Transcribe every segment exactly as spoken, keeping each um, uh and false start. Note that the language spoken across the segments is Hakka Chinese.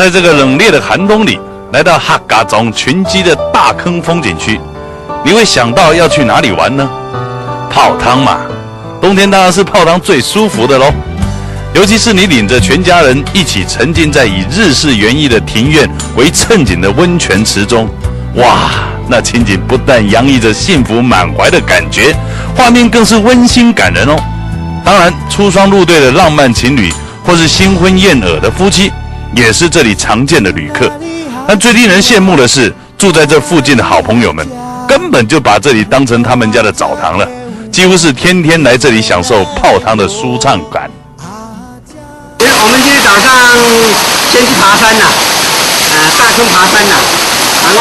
在这个冷冽的寒冬里，来到客家庄群积的大坑风景区，你会想到要去哪里玩呢？泡汤嘛，冬天当然是泡汤最舒服的喽。尤其是你领着全家人一起沉浸在以日式园艺的庭院为衬景的温泉池中，哇，那情景不但洋溢着幸福满怀的感觉，画面更是温馨感人哦。当然，出双入对的浪漫情侣，或是新婚燕尔的夫妻，也是这里常见的旅客。但最令人羡慕的是，住在这附近的好朋友们，根本就把这里当成他们家的澡堂了，几乎是天天来这里享受泡汤的舒畅感。我们今天早上先去爬山了，呃，大坑爬山了，然后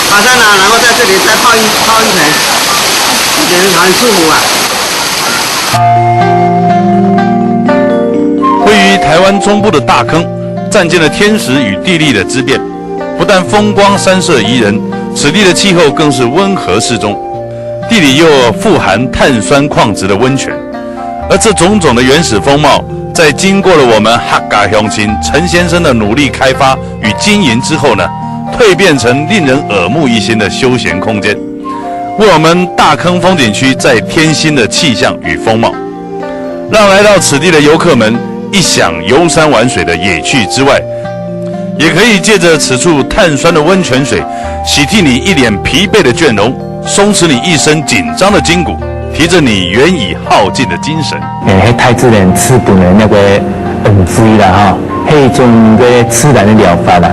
爬山了，然后在这里再泡一泡温泉，我觉得很舒服啊。位于台湾中部的大坑，占尽了天时与地利的之便，不但风光山色宜人，此地的气候更是温和适中，地里又富含碳酸矿质的温泉，而这种种的原始风貌，在经过了我们客家乡亲陈先生的努力开发与经营之后呢，蜕变成令人耳目一新的休闲空间，为我们大坑风景区再添新的气象与风貌。让来到此地的游客们一享游山玩水的野趣之外，也可以借着此处碳酸的温泉水，洗涤你一脸疲惫的倦容，松弛你一身紧张的筋骨，提振你远以耗尽的精神。诶，迄大自然赐本的那个恩惠啦，哈，迄种个自然的疗法啦。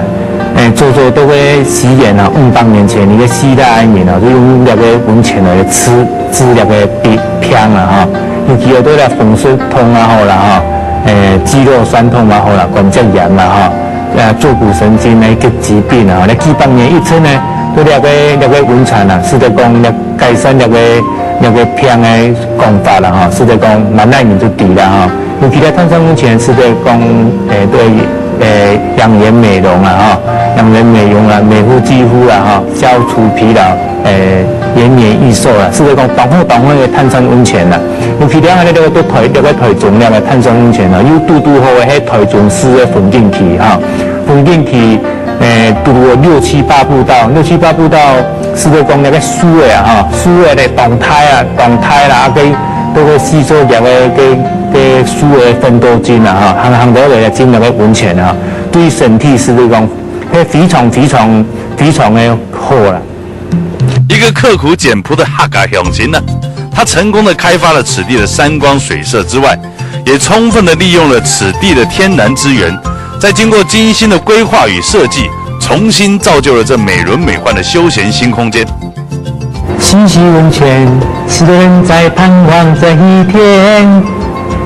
诶，早早都个西元啊，五百年前，一个希腊人啊，就用那个温泉来治治那个病病啊，哈。尤其有对了风湿痛啊好啦，哈，诶，肌肉酸痛啊好啦，关节炎啦，哈，呃，坐骨神经的一个疾病啊，那几百年以前呢，对那个那个温泉啊，是在讲那改善那个那个病的讲法啦，哈，是在讲蛮耐人就知啦，哈。尤其在炭酸温泉是在讲，诶，对，诶，养颜美容啊，哈，养颜美容啊，美肤肌肤啊，哈，消除疲劳，诶，延年益寿啊，是在讲当好当好的炭酸温泉啦。尤其了，那个都台那个台中那个炭酸温泉啊，又堵堵好的迄台中市的风景区哈，风景区，诶，堵六七八步道，六七八步道。 是个讲那个树的啊，哈，树的咧动态啊，动态啦，啊，个都会吸收了个个个树的芬多精啊，哈，行行都来进那个温泉啊，对身体是个讲，会非常非常非常的好啦。一个刻苦简朴的哈嘎乡亲呢，他成功的开发了此地的山光水色之外，也充分的利用了此地的天然资源，在经过精心的规划与设计，重新造就了这美轮美奐的休闲新空间。西溪温泉，许多人在盼望这一天，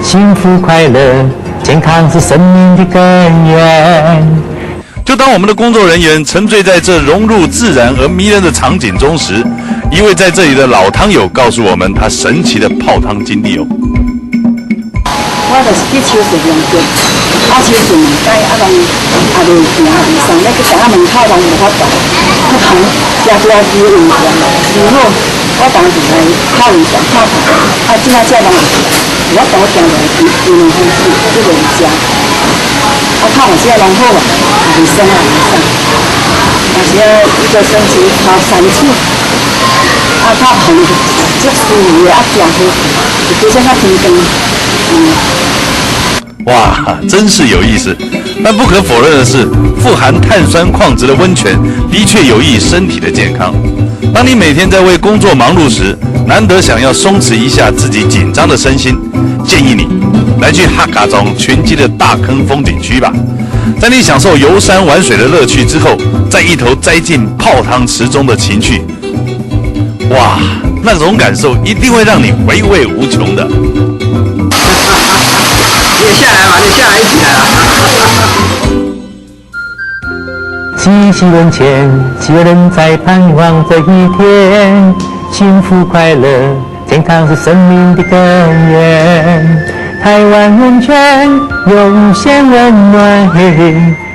幸福快乐，健康是生命的根源。就当我们的工作人员沉醉在这融入自然而迷人的场景中时，一位在这里的老汤友告诉我们他神奇的泡汤经历哦。 我就是去手术两遍，啊手术两擺啊，攏也袂行，袂上，欲去行到門口攏無法度，去行行行行行行行，最後我當時來敲門聲，敲敲，啊這馬才攏有法度行落去，因為風水這个物件，啊敲門聲攏好啊，也袂上啊，袂上。但是啊，一个星期頭三次，啊敲門聲足舒服的，啊行去。 哇，真是有意思！但不可否认的是，富含碳酸矿质的温泉的确有益身体的健康。当你每天在为工作忙碌时，难得想要松弛一下自己紧张的身心，建议你来去哈嘎庄群积的大坑风景区吧。在你享受游山玩水的乐趣之后，再一头栽进泡汤池中的情趣， 哇，那种感受一定会让你回味无穷的。你也下来嘛，你下来一起来啊！七夕人前，许多人在盼望这一天，幸福快乐，健康是生命的根源。台湾人权，永远温暖。嘿嘿。